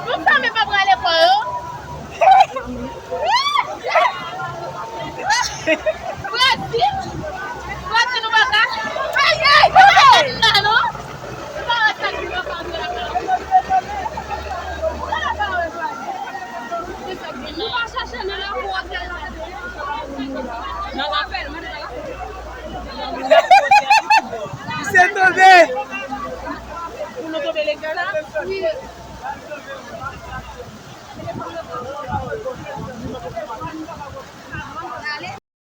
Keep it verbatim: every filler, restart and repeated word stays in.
Nou fèmen pa prale kò yo. Brezil. Brezil, nou pa ka. Ay, ay, ay. La, non. Nou pa wè sa ki pase la. Nou pa chache nan lakou otèl la. Nan rapèl, mwen, nan rapèl. Misye tonbe. Pou nou tonbe legal la? Wi.